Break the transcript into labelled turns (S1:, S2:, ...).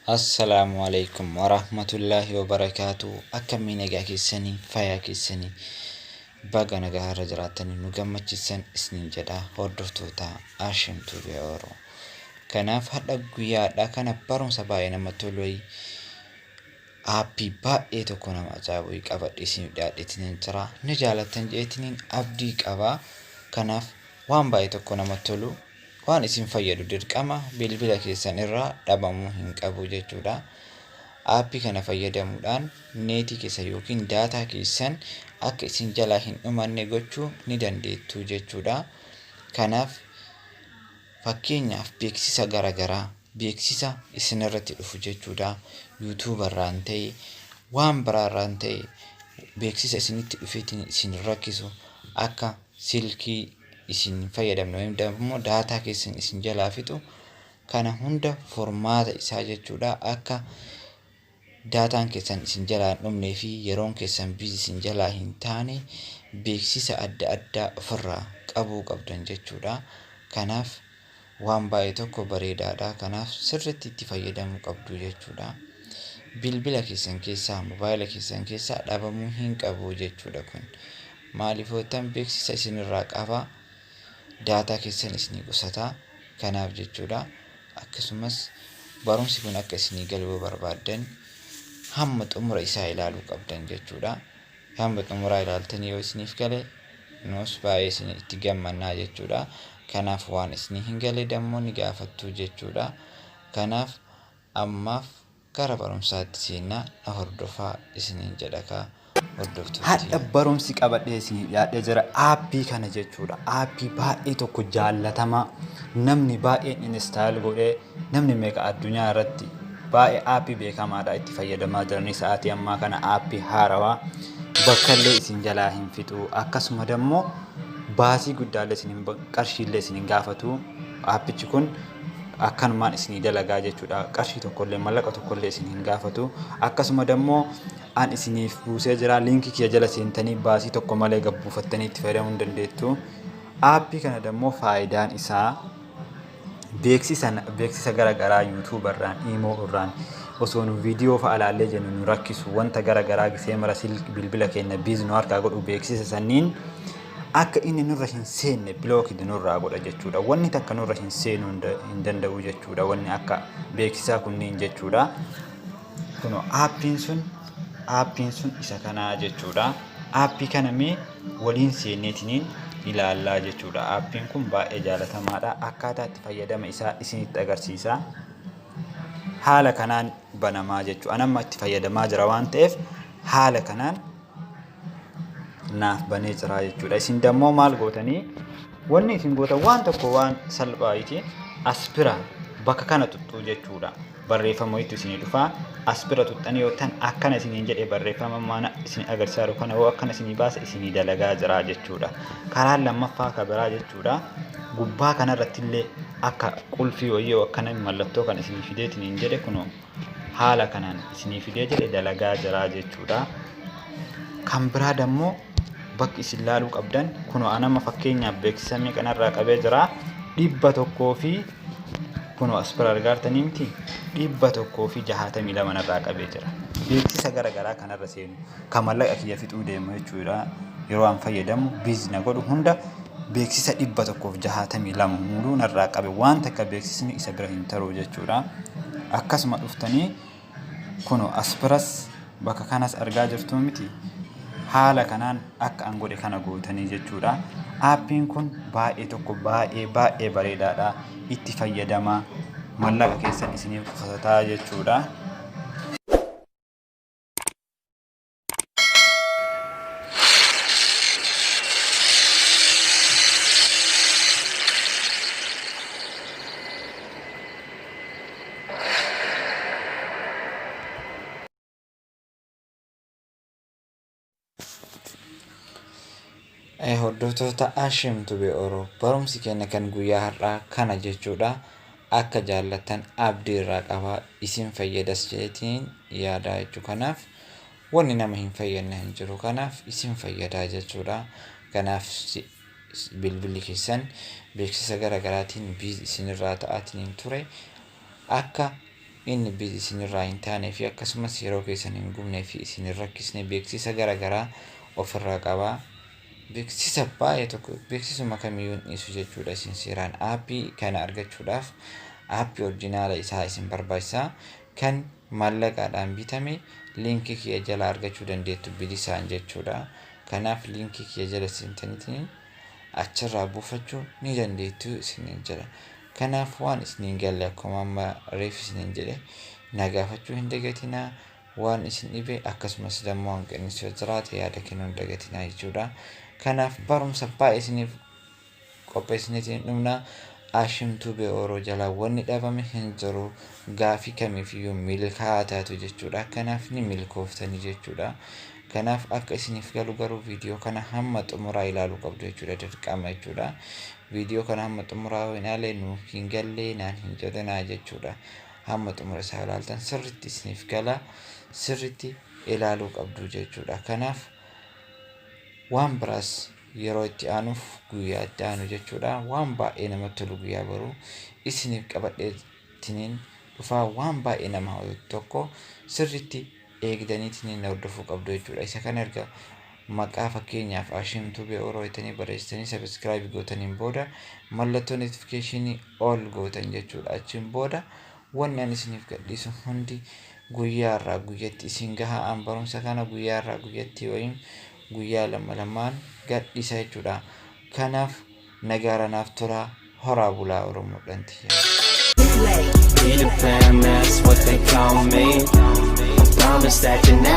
S1: Assalaamu alaikum warahmatullaahi wabarakaatu. Akkamii nagaa keessanii, fayyaa keessanii, baga nagaa irra jiraattanii nu gammachiisan isiniin jedha hordoftoota Ashim Tube Oro. Kanaaf hadha guyyaadha kana barumsa baay'ee namatti tolu wayii aappii baay'ee tokko nama ajaa'ibu qabadhe isiniif dhiyaadheetiniin jira. Ni jaalattan jedheetiniin abdii qaba. Kanaaf waan baay'ee tokko namatti tolu waan isin fayyadu dirqama bilbila keessan irraa dhabamuu hin qabu jechuudha. Aappii kana fayyadamuudhaan neetii keessan yookiin daataa keessan akka isin jalaa hin dhumanne gochuu ni dandeettu jechuudha. Kanaaf fakkeenyaaf beeksisa garaagaraa beeksisa isin irratti dhufu jechuudha. YouTube irraan ta'e, waan biraa irraan ta'e, beeksisa isinitti dhufeetiin isin rakkisu, akka silkii isin fayyadamne yookiin immoo daataa keessan isin jalaa fixu kana hunda formaata isaa jechuudha, akka daataan keessan isin jalaa hin dhumnee fi yeroon keessan busy isin jalaa hin taane beeksisa adda addaa ofirraa qabuu qabdan jechuudha. Kanaaf waan baay'ee tokko bareedaadha. Kanaaf sirriitti itti fayyadamuu qabdu jechuudha. Bilbila keessan keessaa, mobaayila keessan keessaa dhabamuu hin qabu jechuudha kun. Maaliif yoo ta'an, beeksisa isinirraa qaba. Daataa keessan isinii qusata. Kanaaf jechuudha. Akkasumas barumsi kun akka isinii galu yoo barbaaddan hamma xumura isaa ilaaluu qabdan jechuudha. Hamma xumuraa ilaaltanii yoo isiniif gale nus baay'ee isin itti gammannaa jechuudha. Kanaaf waan isinii hin galle dammoo ni gaafattu jechuudha. Kanaaf ammaaf gara barumsaatti seennaa, na hordofaa isiniin jedha kaa hordoftooti.
S2: Hadha barumsi qabadhee isinii dhiyaadhee jira aappii kana jechuudha. Aappii baay'ee tokko jaallatamaa, namni baay'een install godhee, namni meeqa addunyaa irratti baay'ee aappii beekamaadha itti fayyadamaa jiranii sa'aatii ammaa kana. Aappii haarawaa bakkallee isin jalaa hin fixu, akkasuma dammoo baasii guddaallee isin hin qarshiillee isin hin gaafatu. Aappichi kun akkanumaan isinii dalagaa jechuudha. Qarshii tokkollee, mallaqa tokkollee isin hin gaafatu. Akkasuma dammoo an isiniif buusee jira. Liinkii kiyya jala seentanii baasii tokko malee gabbuufattanii itti fayyadamuu hin dandeettu. Aappii kana dammoo faayidaan isaa beeksisa gara garaa YouTube irraan, iimoo irraan osoo nu viidiyoo fa'a ilaallee jennu nu rakkisu, wanta gara garaa gisee mara bilbila keenya busy nu harkaa godhu, beeksisa sanniin akka inni nurra hin seenne blocked nurraa godha jechuudha. Wanni takka nurra hin seenuu hin danda'u jechuudha. Wanni akka beeksisaa kunniin jechuudha. Kunoo aappiin sun isa kanaa jechuudha. Aappii kana mee waliin seenneetiniin ilaallaa jechuudha. Aappiin kun baay'ee jaalatamaadha. Akkaataa itti fayyadama isaa isinitti agarsiisa. Haala kanaan banamaa jechuudha. An amma itti fayyadamaa jira waan ta'eef haala kanaan naaf banee jira jechuudha. Isin dammoo maal gootanii? Wanni isin gootan waan tokko, waan salphaati. As bira bakka kana xuxxuu jechuudha. Barreeffama wayiitu isinii dhufa. As bira xuxxanii yoo ta'an akkana isiniin jedhe, barreeffama mana isin agarsiisaa jiru kana yoo akkana isinii baase isinii dalagaa jira jechuudha. Karaan lammaffaa ka biraa jechuudha. Gubbaa kanarratti illee akka qulfii wayii yoo akkana mallattoo kan isinii fideetiniin jedhe, kunoo haala kanaan isinii fidee jedhe, dalagaa jira jechuudha. Kan biraa dammoo bakki isin laaluu qabdan kunoo anama fakkeenyaaf beeksisa meeqanarraa qabee jira? 100 fi kunoo as bira argaartanii miti, 162 narraa qabee jira. Beeksisa gara garaa kanarra seenu kan mallaqa kiyya fixuu deemu jechuudha. Yeroo an fayyadamu busy na godhu hunda beeksisa 162 hunduu narraa qabe, waan takka beeksisni isa bira hin taru jechuudha. Akkasuma dhuftanii kunoo as biras bakka kanas argaa jirtuu miti, haala kanaan akka an godhe kana gootanii jechuudha. Aappiin kun baay'ee tokko baay'ee baay'ee bareedaadha. Itti fayyadamaa, mallaqa keessan isiniif qusataa jechuudha.
S1: Hordoftoota Ashim Tube Oro, barumsi keenya kan guyyaa har'aa kana jechuudha. Akka jaallattan abdii irraa qabaa, isin fayyadas jedheetiin yaadaa jechuu. Kanaaf wanni nama hin fayyadne hin jiru. Kanaaf isin fayyadaa jechuudha. Kanaaf bilbilli keessan beeksisa gara garaatiin busy isinirraa ta'aatiin ture akka Inni busy isinirraa hin taanee fi akkasumas yeroo keessan hin gubnee fi isin hin rakkisne, beeksisa gara garaa ofirraa qaba. Beeksisa baay'ee tokko, beeksisuma kamiyyuu hin dhiisu jechuudha. Isin seeraan aappii kana argachuudhaaf aappii original isaa isin barbaachisa. Kan maallaqaadhaan bitame liinkii kiyya jala argachuu dandeettu bilisaan jechuudha. Kanaaf liinkii kiyya jala seentaniitiin achirraa buufachuu ni dandeettu isiniin jedha. Kanaaf waan isiniin galle, akkuma amma reef isiniin jedhe, na gaafachuu hin dagatinaa. Waan isin dhibe akkasumas dammoo hanqinni yoo jiraate yaada kennuu hin dagatinaa jechuudha. Kanaaf barumsa baay'ee isiniif qopheessineetiin dhumna. Ashim Tube Oroo jalaa wanni dhabame hin jiru, gaafii kamiifiyyuu milkaa'aa taatu jechuudha. Kanaaf ni milkooftanii jechuudha. Kanaaf akka isiniif galu garuu viidiyoo kana hamma xumuraa ilaaluu qabdu jechuudha, dirqama jechuudha. Viidiyoo kana hamma xumuraa yoo hin ilaalle nu hin gallee naan hin jedhanaa jechuudha. Hamma xumura isaa ilaaltan sirriitti isiniif gala, sirriitti ilaaluu qabdu jechuudha. Kanaaf waan biraas yeroo itti aanuuf, guyyaa itti aanu jechuudha. Waan baay'ee namatti tolu guyyaa boruu isiniif qabadheetiniin dhufaa, waan baay'ee nama hawwatu tokko sirriitti eegdaniitiin hordofuu qabdu jechuudha. Isa kana erga maqaa fakkeenyaaf Ashim Tube Oroo jettanii barreessitanii subscribe gootaniin booda mallattoo notification ol gootan jechuudha. Achiin booda wanni ani isiniif gadhiisu hundi guyyaa irraa guyyatti isin gaha. An barumsa kana guyyaa irraa guyyatti wayim guyyaa lama lamaan gadhiisa jechuudha. Kanaaf nagaara naaf tura, horaa bulaa Oromoodhaan tiyya.
S3: Peter Pan, that's what they call me. I promise that you never.